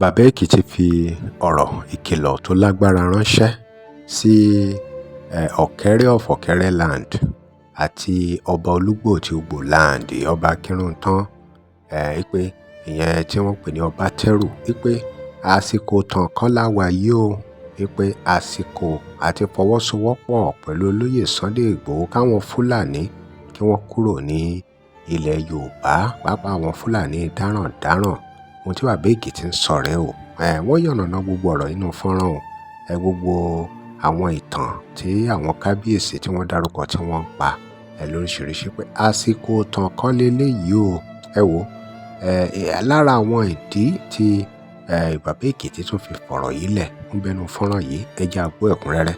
Bàbá Èkìtì fi ọ̀rọ̀ ìkìlọ̀ tó lágbára ránṣẹ́ sí Ọ̀kẹ́rẹ́ of Ọ̀kẹ́rẹ́ land àti Ọba Olúgbò ti Ugbò land, Ọba Kírùntàn, pé ìyẹn tí wọ́n pè ní Ọbátẹ́rù, wípé àsìkò tàn kọ́ la wà yìí o, wípé àsìkò àti fọwọ́sowọ́pọ̀ pẹ̀lú olóyè Sunday Ìgbòho káwọn Fúlàní kí wọ́n kúrò ní ilẹ̀ Yorùbá, pàápàá àwọn Fúlàní darandaran. Ohun tí Bàbá Èkìtì ń sọ rèé o. Wọ́n yànnàná gbogbo ọ̀rọ̀ nínú fọ́nrán o. Gbogbo àwọn ìtàn tí àwọn kábíyèsí tí wọ́n dárúkọ tí wọ́n ń pa lóríṣiríṣi pé àsìkò tàn kọ́ leléyìí o. Ẹ wò ó, lára àwọn ìdí tí Bàbá Èkìtì tún fi fọ̀rọ̀ yìí lẹ̀ ń bẹnu fọ́nrán yìí. Ẹ jẹ́ a gbọ́ ẹ̀kúnrẹ́rẹ́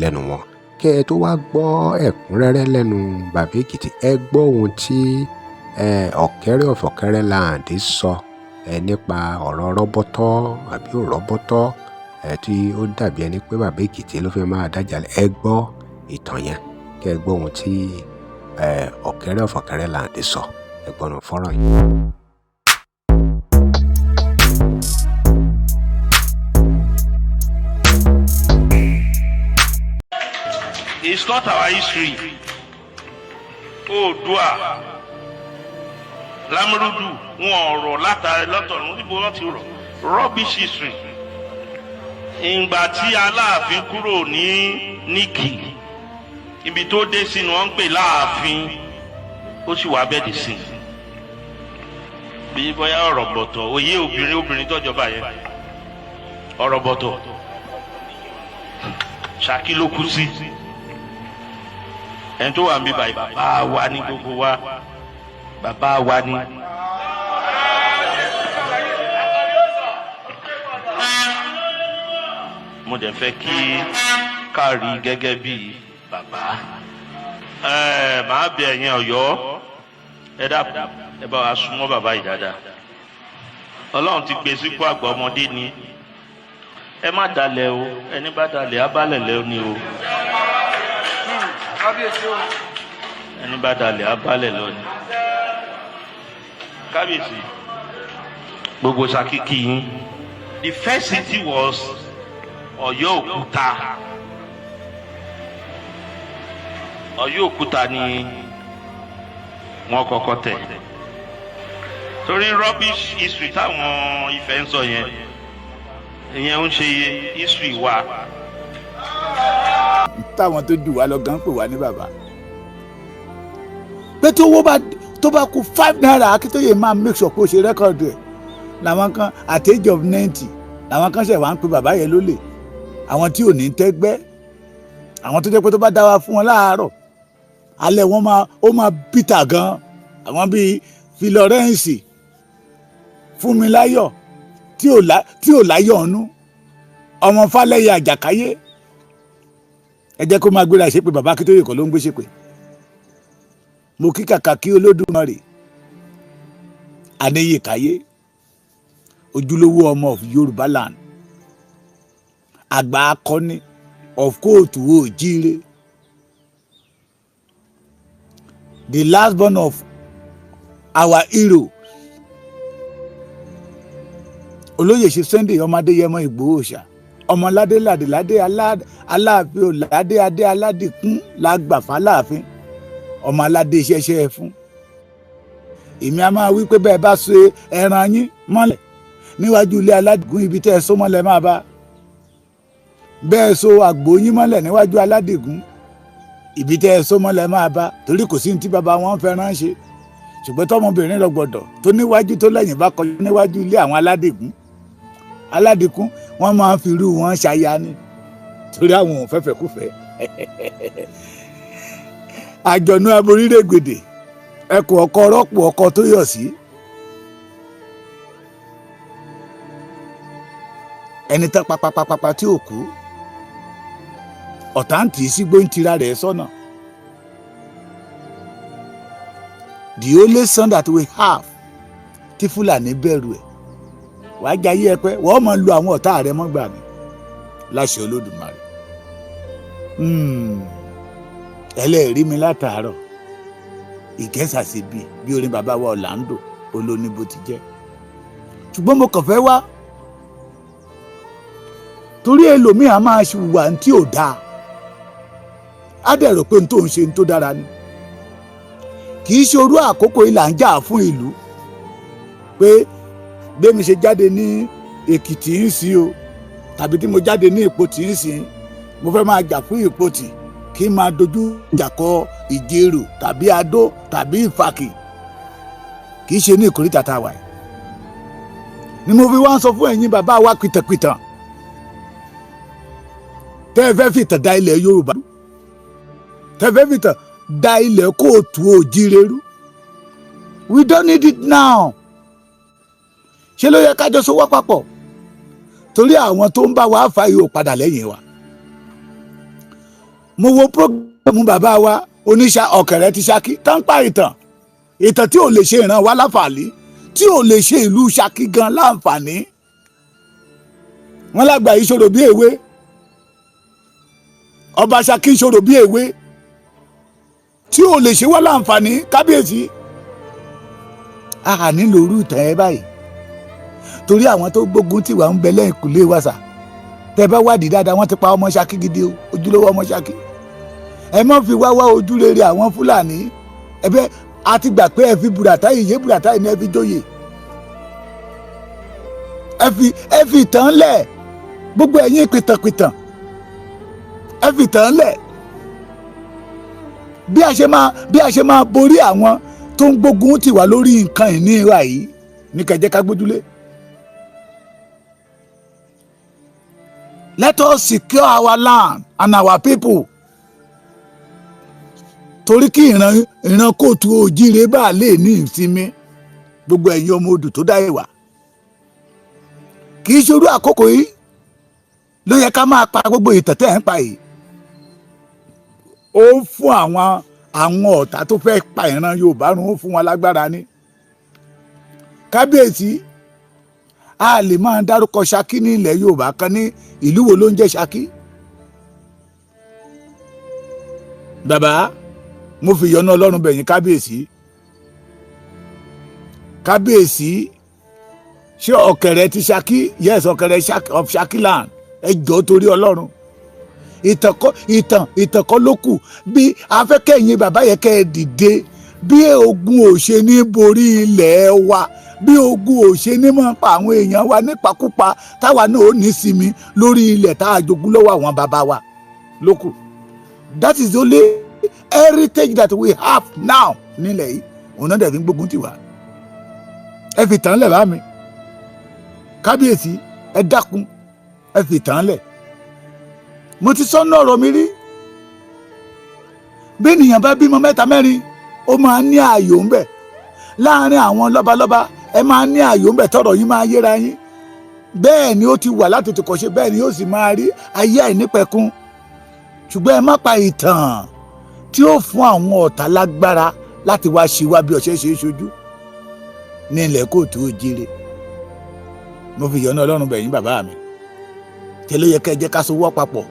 lẹ́nu wọn. Kẹ́ ẹ tó wá gbọ́ ẹ̀kúnrẹ́rẹ́ lẹ́nu Bàbá Èkìtì, ẹ gbọ́ ohun tí Ọ̀kẹ́rẹ́ of Ọ̀kẹ́rẹ́ land sọ nípa ọ̀rọ̀ rọ́bọ́tọ́ àbí ò rọ́bọ́tọ́, tí ó dàbí ẹni pé Bàbá Èkìtì ló fẹ́ máa dájà lẹ̀. Ẹ gbọ́ ìtàn yẹn, kẹ́ ẹ gbọ́ ohun tí Ọ̀kẹ́rẹ́ of Ọ̀kẹ́rẹ́ land sọ. Ẹ gbọ́ nínú fọ́nrán yìí. It's not our history. Oòduà Lámúrúdù wọn ọ̀rọ̀ látàrí lọ́tọ̀ọ̀run, níbo wọ́n ti rọ̀? Rubbish history. Ìgbà tí Aláàfin kúrò ní Níkì, ibi tó dé sí ni wọ́n ń pè láàfin, ó sì wà bẹ́ẹ̀ dì sí bí bóyá ọ̀rọ̀ bọ̀tọ̀ òye obìnrin obìnrin tọ́jọba yẹn, ọ̀rọ̀ bọ̀tọ̀ Ṣakí ló kú sí. Ẹni tó wà ń bí báyìí, bàbá wa ní gbogbo wa, bàbá wa ní. Mo dẹ̀ fẹ́ kí kárí gẹ́gẹ́ bí bàbá. Ẹ màá bẹ ẹ̀yin Ọ̀yọ́, ẹ dákun, ẹ bá wa súnmọ́ bàbá yìí dáadáa. Ọlọ́run ti gbé sípò àgbà, ọmọdé ni, ẹ má dalẹ̀ o. Ẹni bá dalẹ̀ abálẹ̀ lẹ́ ni o. Ẹni bá dalẹ̀ abálẹ̀ lọ ni. Kábíyèsí, gbogbo Ṣakí kí yín. The first city was Ọ̀yọ́ Òkúta. Ọ̀yọ́ Òkúta ni wọ́n kọ́kọ́ tẹ̀, torí rubbish history táwọn Ifẹ̀ ń sọ yẹn, ìyẹn ń ṣe history wa. Táwọn tó jù wá lọ gan pè wá ní bàbá, pé tí owó bá tó bá kú ₦5, Akíntóyè máa make sure pé ó ṣe record ẹ̀. Làwọn kan at age of 90, làwọn kan ṣẹ̀ wá ń pe bàbá yẹn lólè. Àwọn tí ò ní tẹ́gbẹ́, àwọn tó jẹ́ pé tó bá dá wa fún wọn láàárọ̀, alẹ́ wọn máa ó máa bìtà gan. Àwọn bíi Florence Fúnmiláyọ̀ tí ò láyọ̀ ọ̀nú, ọmọ Fálẹ́yẹ Àjàkáyé, ẹ jẹ́ kó máa gbéra ṣépè. Bàbá Akíntóyè kọ́ ló ń gbé ṣépè. Mo kí kàkà kí Olódùmarè Anéyèkáyé, ojúlówó ọmọ of Yorùbá land, àgbà akọni of kóòtù òjíire, the last born of our hero, olóyè ṣe Sunday ọmọ Adéyẹmọ Ìgbòho ṣá, ọmọládé ládéládé, aláàfin òládé adé aládìkún lágbàfà láàfin, ọmọ aládé ṣẹṣẹ fún. Èmi a máa wí pé bẹ́ẹ̀ bá so ẹran yín mọ́lẹ̀ níwájú ilé aládìgún, ibi tẹ́ ẹ so mọ́lẹ̀ máa bá. Bẹ́ẹ̀ so àgbò yín mọ́lẹ̀ níwájú aládìgún, ibi tẹ́ ẹ so mọ́lẹ̀ máa bá, torí kò sí ní tí bàbá wọn fẹ́ràn ṣe. Ṣùgbọ́n tọmọbìnrin lọ gbọ́dọ̀ tó níwájú tó lẹ́yìn bá kọjú níwájú ilé àwọn aládìgún, aládìkún wọ́n máa ń fi irú wọn ṣaya ni, torí àwọn ò fẹ́fẹ́ kúfẹ́. Àjọ̀nú aborílẹ̀gbèdè, ẹkùn ọkọ rọ́pò ọkọ tó yọ̀ sí. Ẹni tán papapapapa tí ò kú, ọ̀tá ń tì í sígbó, ń tira rẹ̀ sọ́nà. The only son that we have tí Fúlàní bẹ̀rù ẹ̀, wàá jayé ẹ pẹ́, wọ́n máa lu àwọn ọ̀tá rẹ mọ́gbà mi láṣẹ Olódùmarè. Ẹlẹ́ẹ̀rí mi látàárọ̀ ìkẹsàsì bíi bí orin bàbá wa Orlando olóní bó ti jẹ́, ṣùgbọ́n mo kàn fẹ́ wá Torí ẹlòmíì á máa wà tí ò dáa, á dẹ̀ rò pé n tó ń ṣe n tó dára ni. Kì í ṣe orú àkókò yìí là ń jà fún ìlú pé gbémi ṣe jáde ní Èkìtì ń sìn o, tàbí tí mo jáde ní Ìpotì ń sìn, mo fẹ́ máa jà fún Ìpotì, kí n máa dojú ìjà kọ Ìjerò tàbí Adó tàbí Ìfàkì. Kì í ṣe ní ìkórìtà tá a wà yìí ni mo fi wá ń sọ fún ẹ̀yin bàbá wa pìtàpìtàn tẹ́ ẹ fẹ́ fìtàn da ilẹ̀ Yorùbá, tẹ́ ẹ fẹ́ fìtàn da ilẹ̀ Káàárọ̀ Oòjíire rú. We don't need it now. Ṣé ló yẹ kájọ sowọ́ papọ̀? Torí àwọn tó ń bá wa fà yóò padà lẹ́yìn wa. Mo wo program bàbá wa oníṣà Ọ̀kẹ́rẹ́ ti Ṣakí tá ń pa ìtàn, ìtàn tí ò lè ṣe ìran wa láǹfààní, tí ò lè ṣe ìlú Ṣakí gan láǹfààní. Wọn lágbà yìí ṣòro bí èwe, ọba Ṣakí ṣòro bí èwe, tí ò lè ṣe wá láǹfààní. Kábíyèsí, a nílò orú ìtàn ẹ báyìí, torí àwọn tó gbógun tì wá ń bẹ lẹ́yìn kùlé wa sà. Tẹ bá wádìí dáadáa, wọ́n ti pa ọmọ Ṣakí gidi o, ojúlówó ọmọ Ṣakí. Ẹ má fi wá wá ojúrere àwọn Fúlàní. Ẹ bẹ a ti gbà pé ẹ fi Buratai yé Buratai ní ẹ fi jóyè, ẹ fi tàn lẹ̀. Gbogbo ẹ̀yin pìtànpìtàn, ẹ fi tàn lẹ̀. Bí a ṣe máa borí àwọn tó ń gbógun tì wá lórí nǹkan ìní wa yìí ní kẹjẹ ká gbójúlé. Let us secure our land and our people, torí kí ìran Káàárọ̀ Oòjíire bá lè ní ìsinmi. Gbogbo ẹ̀yin ọmọ odù tó dá ìwà, kì í ṣorú àkókò yìí ló yẹ ká máa pa gbogbo ìtàn tẹ́ ẹ̀ ń pa yìí. Ó ń fún àwọn ọ̀tá tó fẹ́ pa ìran Yorùbá run, ó fún wọn lágbára ní. Kábíyèsí, a lè máa dárúkọ Ṣakí ní ilẹ̀ Yorùbá kan ní ìlú wo ló ń jẹ́ Ṣakí? Bàbá, mo fi ìyọ́nú Ọlọ́run bẹ̀yìn, kábíyèsí. Kábíyèsí, ṣé Ọ̀kẹ̀rẹ̀ ti Ṣakí? Yes, Ọ̀kẹ̀rẹ̀ of Ṣakí land. Ẹ jọ̀ọ́, torí Ọlọ́run, ìtàn kọ́, ìtàn kọ́ ló kù. Bí afẹ́kẹ́yìn bàbá yẹn kẹ́ ẹ dìde, bí ogun ò ṣe ní borí ilẹ̀ wa, bí ogun ò ṣe ní máa pa àwọn èèyàn wa nípakúpa, táwa náà ó ní sinmi lórí ilẹ̀ tá a jogún lọ́wọ́ àwọn bàbá wa ló kù. That is the only heritage that we have now nílẹ̀ yìí. Òun náà dẹ̀ fi ń gbógun tì wá. Ẹ fi tàn lẹ̀ bá mi. Kábíyèsí, ẹ dákun, ẹ fi tàn lẹ̀. Mo ti sọ́nà ọ̀rọ̀ mi rí, bí ènìyàn bá bímọ mẹ́ta mẹ́rin, ó máa ń ní ààyò ń bẹ̀ láàárín àwọn lọ́balọ́ba. Ẹ máa ń ní ààyò ń bẹ̀, tọ̀rọ̀ yín máa yéra yín. Bẹ́ẹ̀ ni ó ti wà láti tòkọ̀ ṣe, bẹ́ẹ̀ ni ó sì máa rí ayé àìnípẹ̀kun. Ṣùgbọ́n ẹ má pa ìtàn tí ó fún àwọn ọ̀tá lágbára láti wá ṣe wá bí ọ̀ṣẹ́ ṣe é ṣojú ní ilẹ̀ Káàárọ̀ Oòjíire. Mo fi ìyọ́nú Ọlọ́run bẹ̀yìn, bàbá mi. Tẹ́lẹ̀ yẹ kẹ́ ẹ jẹ́ ká sowọ́ papọ̀,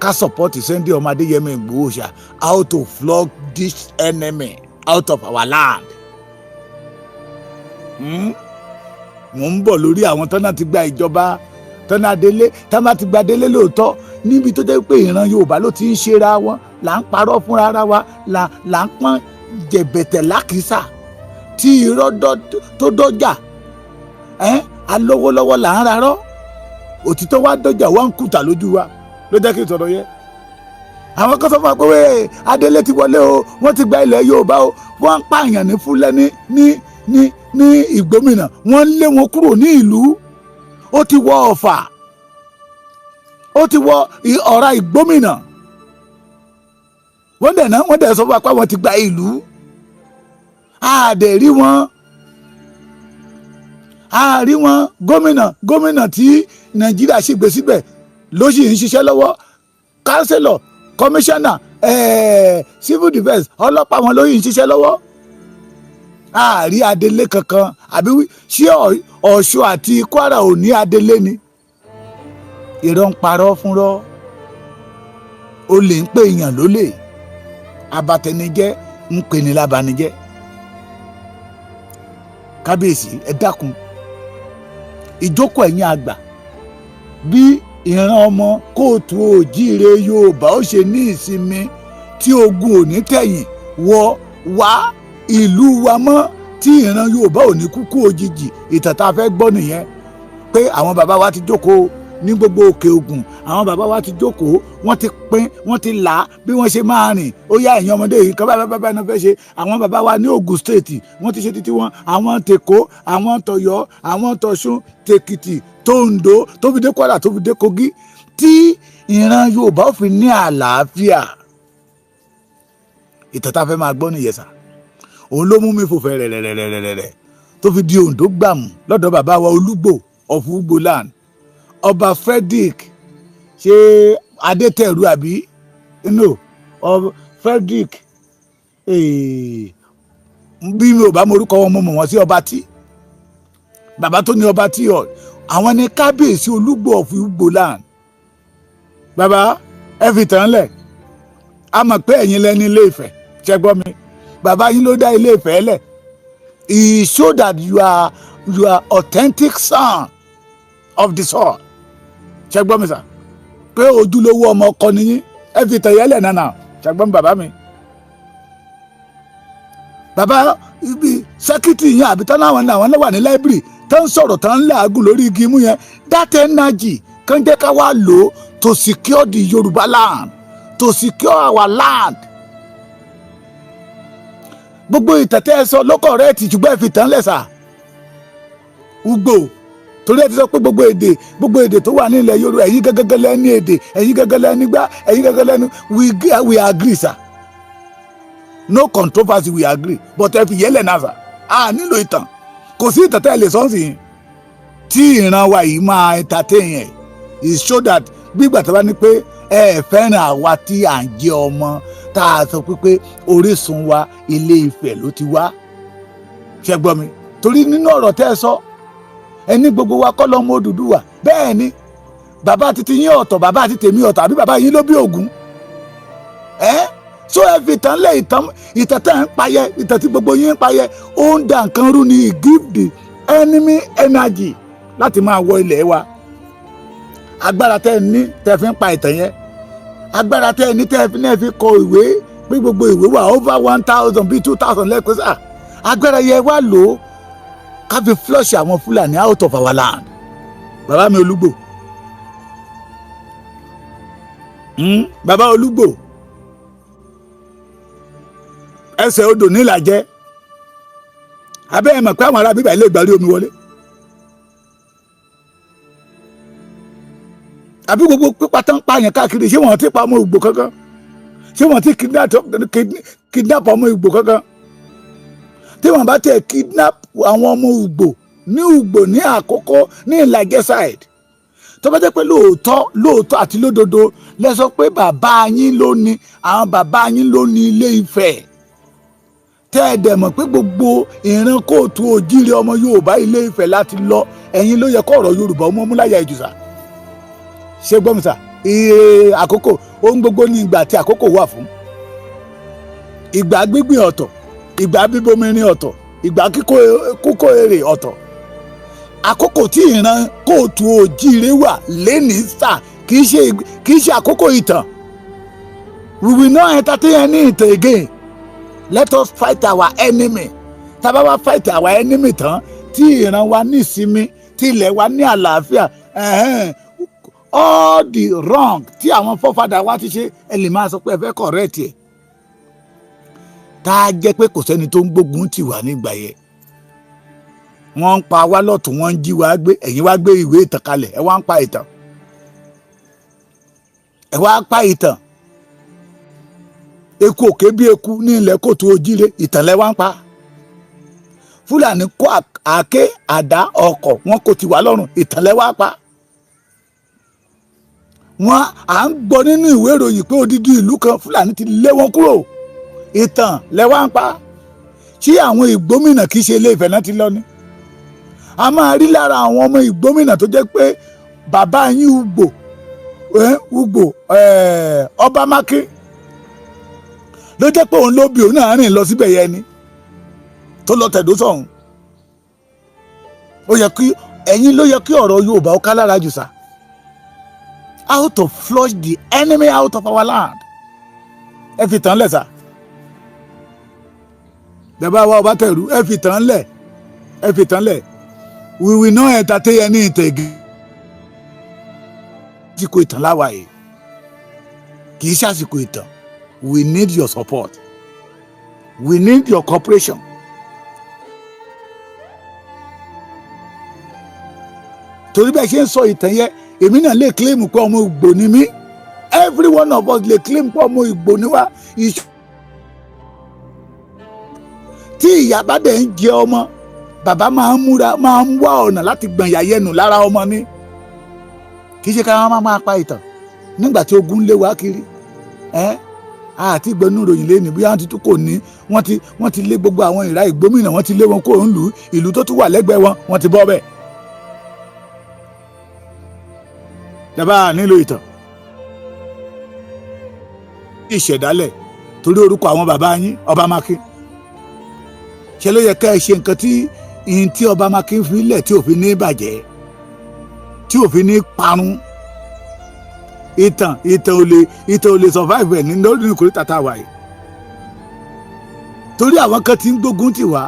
ká support Sunday ọmọ Adéyẹmọ Ìgbòho ṣá, how to flog this enemy out of our land. Mo ń bọ̀ lórí àwọn tọ́nà ti gba ìjọba, tọ́nà délé, tọ́nà ti gba délé lóòótọ́, níbi tó jẹ́ pé ìran Yorùbá ló ti ń ṣera wọn, là ń parọ́ fúnra ara wa, là ń pọ́n jẹ̀bẹ̀tẹ̀ lákìsà tí irọ́ tó dọ́jà ẹ́ alówólọ́wọ́, là ń rarọ́ òtítọ́ wá dọ́jà, wá ń kùtà lójú wa. Ló jẹ́ kí n sọ̀rọ̀ yẹ. Àwọn kan sọ fún wa pé Adélé ti wọlé o, wọ́n ti gba ilẹ̀ Yorùbá o. Wọ́n ń pààyàn ní Fúlẹ́ní ní Ìgbómìnà, wọ́n ń lé wọn kúrò ní ìlú. Ó ti wọ Ọ̀fà, ó ti wọ Ọ̀rá Ìgbómìnà. Wọ́n dẹ̀ náà, wọ́n dẹ̀ sọ fún wa pé àwọn ti gba ìlú. Àdẹ̀ rí wọn, àárí wọn. Gómìnà tí Nàìjíríà sì gbé síbẹ̀ ló sì ń ṣiṣẹ́ lọ́wọ́. Councillor, kọmíṣánná, civil defence, ọlọ́pàá wọn ló yìí ń ṣiṣẹ́ lọ́wọ́. Àárí adelé kankan. Àbí ṣé Ọ̀ṣun àti Kwara ò ní adelé ni? Irọ́ ń parọ́ fúnrọ́, olè ń pè èèyàn lólè, abatẹnijẹ́ ń pè ní lábanijẹ́. Kábíyèsí, ẹ dákun, ìjókòó ẹ̀yin àgbà bí Ìran ọmọ kóòtù òjíire Yorùbá ó ṣe ní ìsinmi tí ogun ò ní tẹ̀yìn wọ wá ìlú wa mọ́, tí ìran Yorùbá ò ní kúkú òjijì. Ìtàn tá a fẹ́ gbọ́ nìyẹn, pé àwọn bàbá wa ti jókòó ní gbogbo Òkè Ògùn, àwọn bàbá wa ti jókòó, wọ́n ti pín, wọ́n ti là á bí wọ́n ṣe máa rìn. Ó yá, ẹ̀yin ọmọdé yìí kan báyìí báyìí náà fẹ́ ṣe. Àwọn bàbá wa ní Ògùn State, wọ́n ti ṣe títí wọn, àwọn tèkó, àwọn tọ̀yọ́, àwọn tọ̀ṣun, tèkìtì, tòǹdó, tó fi dé Kwara, tó fi dé Kogi, tí ìran Yorùbá ó fi ní àlàáfíà. Ìtàn tá a fẹ́ máa gbọ́ nìyẹn sà. Òun ló mú mi fò fẹ́rẹ̀rẹ̀rẹ̀rẹ̀rẹ̀ tó fi di Oǹdó gbàmù lọ́dọ̀ bàbá wa Olúgbò of Ugboland, Ọba Frederick, ṣé Adétẹ̀rù àbí no Frederick, bí mi ò bá morúkọ wọn, mo mọ̀ wọ́n sí ọba tí bàbá tó ní ọba tí ọ àwọn ní kábíyèsí Olúgbò of Ugboland. Bàbá, ẹ fi tàn lẹ̀. A mọ̀ pé ẹ̀yin lẹ́ni Ilé Ifẹ̀. Ṣẹ́ gbọ́ mi? Bàbá yín ló dá Ilé Ifẹ̀ lẹ̀. He show that you are authentic son of the soil. Ṣẹ́ gbọ́ mi sà, pé ojúlówó ọmọ ọkọ nìyí. Ẹ fi tàn yẹn lẹ̀ nánà. Ṣẹ́ gbọ́ mi, bàbá mi? Bàbá, ibi secretary yẹn àbí tán láwọn làwọn wà ní library tán ń sọ̀rọ̀, tán ń làágùn lórí igi mú yẹn, that energy kàn jẹ́ ká wá lò ó to secure the Yorùbá land, to secure our land. Gbogbo ìtẹ̀tẹ̀ ẹ sọ lókọ̀ rẹ̀ ti, ṣùgbọ́n ẹ fi tán lẹ̀ sà. Ugbo, torí ẹ ti sọ pé gbogbo èdè tó wà ní ilẹ̀ Yorùbá, ẹ̀yin gẹ́gẹ́ lẹ́ni èdè, ẹ̀yin gẹ́gẹ́ lẹ́ni gbá, ẹ̀yin gẹ́gẹ́ lẹ́ni. We agree, sir, no controversy, we agree, but ẹ fi yẹlẹ̀ náà sà. A nílò ìtàn, kò sí ìtàn tẹ́ ẹ lè sọ́ọ̀sì tí ìran wa yìí máa entertain ẹ̀. It show that gbígbà tó bá ní pé ẹ fẹ́ràn àwa tí à ń jẹ́ ọmọ tá a sọ pé orísun wa Ilé Ifẹ̀ ló ti wá. Ṣe gbọ́ mi? Torí nínú ọ̀rọ̀ tẹ́ ẹ sọ, ẹni gbogbo wa kọ́ lọ́mọ Odùduwà. Bẹ́ẹ̀ ni, bàbá titi yín ọ̀tọ̀, bàbá àti tèmi ọ̀tọ̀, àbí bàbá yín ló bí Ògún ẹ? So ẹ fi ìtàn lé. Ìtàn, ìtàn tẹ́ ń payẹ, ìtàn tí gbogbo yín ń payẹ, ó ń da nǹkan rú ni. Give the enemy energy láti máa wọ ilẹ̀ wa. Agbára tẹ́ ẹ ní tẹ́ fi ń pa ìtàn yẹn, agbára tẹ́ ẹ ní tẹ́ ẹ fi náà fi kọ ìwé pé gbogbo ìwé wà over 1,000 bíi 2,000 lẹ́ẹ̀kọ́ sà, agbára yẹn wá lò ó ká fi flush àwọn Fúlàní out of our land. Bàbá mi Olúgbò, Bàbá Olúgbò, ẹsẹ̀ odò nílàjẹ́ abẹ́ ẹ̀ mọ̀ pé àwọn ará bíbá ilé ìgbàlú omi wọlé, àbí gbogbo pípa tán pààyàn káàkiri, ṣé wọ́n ti pa ọmọ Ìgbò kankan? Ṣé wọ́n ti kidnap ọmọ Ìgbò kankan? Tí wọ́n bá tẹ̀ kidnap àwọn ọmọ Ìgbò ní Ìgbò ní Àkókò, ní Ìlàjẹ side, tó bá jẹ́ pé lóòótọ́ lóòótọ́ àti lódodo lẹ sọ pé bàbá yín ló ní, àwọn bàbá yín ló ní Ilé Ifẹ̀, tẹ́ ẹ dẹ̀ mọ̀ pé gbogbo ìran kóòtù òjíire ọmọ Yorùbá Ilé Ifẹ̀ láti lọ, ẹ̀yin ló yẹ kó ọ̀rọ̀ Yorùbá ọmọ múláyà ìjùsà. Ṣé gbọ́ mi sà? Iye àkókò, ohun gbogbo ní ìgbà tí àkókò wà fún. Ìgbà gbígbìn ọ̀tọ̀, ìgbà bíbomirin ọ̀tọ̀, ìgbà kíkó èrè ọ̀tọ̀. Àkókò tí ìran kóòtù òjíire wà lẹ́nìí sà, kì í ṣe àkókò ìtàn. We will not entertain any ìtàn again. Let us fight our enemy. Tá bá wá fight our enemy tán, tí ìran wa ní ìsinmi, tí ilẹ̀ wa ní àlàáfíà, all the wrong tí àwọn forefather wa ti ṣe, ẹ lè máa sọ pé ẹ fẹ́ correct ẹ̀. Tá a jẹ́ pé kò sẹ́ni tó ń gbógun tì wá nígbà yẹn, wọ́n ń pa wá lọ́tún, wọ́n ń jí wa gbé, ẹ̀yin wá gbé ìwé ìtàn kalẹ̀, ẹ wá ń pa ìtàn, ẹ wá pa ìtàn. Eku òkè bí eku ní ilẹ̀ kóòtù ojíire, ìtàn lẹ wá ń pa. Fúlàní kó àáké, àdá, ọkọ̀, wọn kò ti wá lọ́rùn, ìtàn lẹ wá pa. Wọn à ń gbọ́ nínú ìwé ìròyìn pé odidi ìlú kan, Fúlàní ti lé wọn kúrò, ìtàn lẹ wá ń pa. Ṣé àwọn Ìgbómìnà kì í ṣe Ilé Ifẹ̀ náà ti lọ ni? A máa rí lára àwọn ọmọ Ìgbómìnà tó jẹ́ pé bàbá yín Ugbo, Ugbo, ọba Mákín ló jẹ́ pé òun ló bí òun náà rìn lọ síbẹ̀ yẹn ni tó lọ tẹ̀dó sọ̀hún. Ó yẹ kí ẹ̀yin ló yẹ kí ọ̀rọ̀ Yorùbá ó ká lára jù sá. How to flush the enemy out of our land. Ẹ fi tàn lẹ̀ sà. Bàbá wa ọba tẹ̀rù, ẹ fi tàn lẹ̀, ẹ fi tàn lẹ̀. We will not entertain any ìtẹ̀gì tí kò ìtàn láwa yìí, kì í ṣàsìkò ìtàn. We need your support, we need your cooperation. Torí bẹ́ẹ̀ ṣe ń sọ ìtàn yẹn, èmi náà lè claim pé ọmọ Ìgbò ni mí. Every one of us lè claim pé ọmọ Ìgbò ni wá. Tí ìyá bá dẹ̀ ń jẹ ọmọ, bàbá máa ń múra, máa ń wá ọ̀nà láti gbọ̀n ìyá yẹn nù lára ọmọ ni. Kì í ṣe ká máa pa ìtàn nígbà tí ogun lé wa kiri. Ẹ́ àti ìgbẹ́nu ìròyìn lé ní bí wọ́n ti tún kò ní, wọ́n ti lé gbogbo àwọn ìrà ìgbómìnà, wọ́n ti lé wọn kó ń lù ìlú tó tún wà lẹ́gbẹ̀ẹ́ wọn, wọ́n ti bọ́ bẹ́ẹ̀. Dábàá nílò ìtàn ìṣẹ̀dálẹ̀ torí orúkọ àwọn bàbá yín, ọba Mákín, ṣe ló yẹ ká ẹ ṣe nǹkan tí ìyìn tí ọba Mákín fi lẹ̀ tí òfin ní bàjẹ́, tí òfin ní parun. Ìtàn ò lè survive ẹ̀ ní lórí ìkórìtà tá a wà yìí, torí àwọn kan ti ń gbógun tì wá.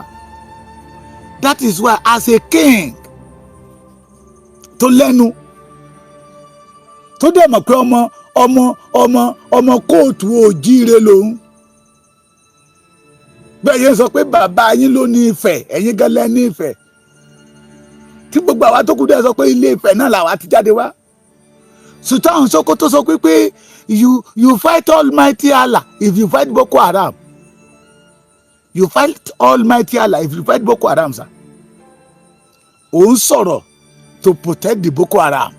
That is why, as a king tó lẹ́nu, tó dẹ̀ mọ̀ pé ọmọ káàárọ̀ oòjíire lòun, bẹ́ẹ̀ yẹn sọ pé bàbá yín ló ní Ifẹ̀, ẹ̀yin gẹ́lẹ́ ní Ifẹ̀, tí gbogbo àwa tó kù dẹ̀ sọ pé Ilé Ifẹ̀ náà làwa ti jáde wá. Sultan Sokoto sọ pé you fight Almighty Allah if you fight Boko Haram. You fight Almighty Allah if you fight Boko Haram, sir. Òun sọ̀rọ̀ to protect the Boko Haram,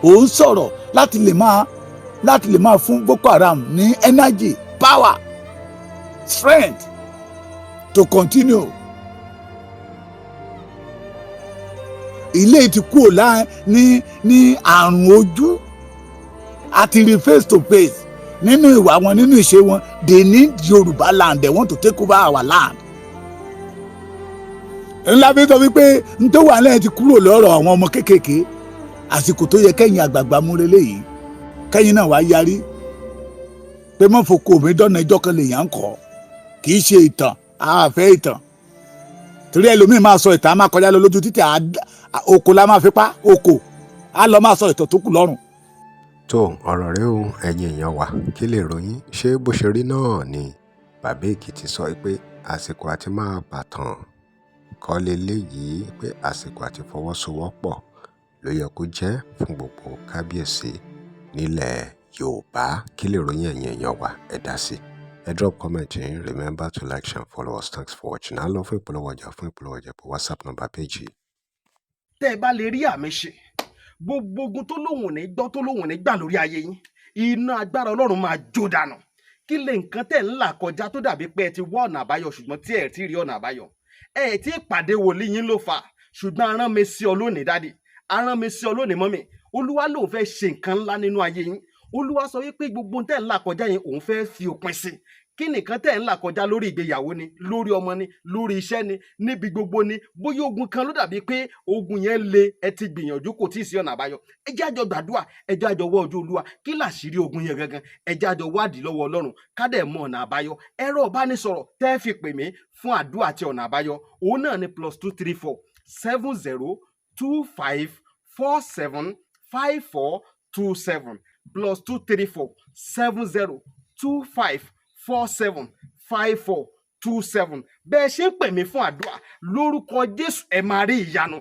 òun sọ̀rọ̀ láti lè máa fún Boko Haram ní energy, power, strength to continue. Ilé ti kúrò láà ní àrùn ojú àti rí face to face nínú ìwà wọn, nínú ìṣe wọn. They need Yorùbá land, they want to take over our land. Ńlá fi sọ wípé n tó wà lẹ́yìn ti kúrò lọ́rọ̀ àwọn ọmọ kéékèèké. Àsìkò tó yẹ kẹ́yìn àgbààgbà múre léyìí, kẹ́yìn náà wá yarí pé mọ́ foko mi dọ́nà ìjọ kan lèèyàn ń kọ́. Kì í ṣe ìtàn àfẹ́ ìtàn, torí ẹlòmíín máa sọ ìtàn, á máa kọjá lọ lójú títì, oko la máa fi pa oko, á lọ máa sọ ìtàn tó kù lọ́rùn. Tó ọ̀rọ̀ rẹ o, ẹ̀yin èèyàn wa, kí lè ròyìn? Ṣé bó ṣe rí náà ni bàbá Èkìtì sọ pé àsìkò àti máa pàtàn kọ́ leléyìí, pé àsìkò àti fọwọ́sowọ́pọ̀ ló yẹ kó jẹ́ fún gbogbo kábíyèsí nílẹ̀ Yorùbá? Kí lè ròyìn, ẹ̀yin èèyàn wa? Ẹ dá sí, ẹ drop comment yín. Remember to like, share and follow us. Thanks for watching. À ń lọ fún ìpolówó ọjà. Fún ìpolówó ọjà, pé WhatsApp number page yìí. Tẹ́ ẹ bá lè rí àmì ṣe, gbogbo ogun tó lóhùn ní gbọ́, tó lóhùn ní gbà lórí ayé yín, iná agbára Ọlọ́run máa jó dànù. Kí lè nǹkan tẹ̀ ń là kọjá tó dàbí pé ẹ ti wá ọ̀nà àbáyọ, ṣùgbọ́n tí ẹ ti rí ọ̀nà àbáyọ? Ẹ ti pàdé wòlíì yín ló fà, ṣùgbọ́n arán mi sí ọ lónìí, daddy, arán mi sí ọ lónìí, mummy. Olúwa lòun fẹ́ ṣe nǹkan ńlá nínú ayé yín. Olúwa sọ wípé gbogbo tẹ̀ ń là kọjá yẹn, òun fẹ́ fi òpin sí. Kí nìkan tẹ̀ ń là kọjá? Lórí ìgbéyàwó ni, lórí ọmọ ni, lórí iṣẹ́ ni, níbi gbogbo ni. Bóyá ogun kan ló dàbí pé ogun yẹn le, ẹ ti gbìyànjú, kò tí ì sí ọ̀nà àbáyọ. Ẹ jẹ́ àjọ gbàdúrà, ẹ jẹ́ àjọ wọ́ ojú Olúwa. Kí làṣírí ogun yẹn gangan? Ẹ jẹ́ àjọ wádìí lọ́wọ́ Ọlọ́run, ká dẹ̀ mọ ọ̀nà àbáyọ. Ẹ̀rọ ìbánisọ̀rọ̀ tẹ́ fi pè mí fún àdúrà àti ọ̀nà àbáyọ, òun náà ni +234 70 25 47 54 27, +234 70 25 47 54 27. Bẹ́ẹ̀ ṣe ń pè mí fún àdúrà, lórúkọ Jésù, ẹ máa rí ìyanu.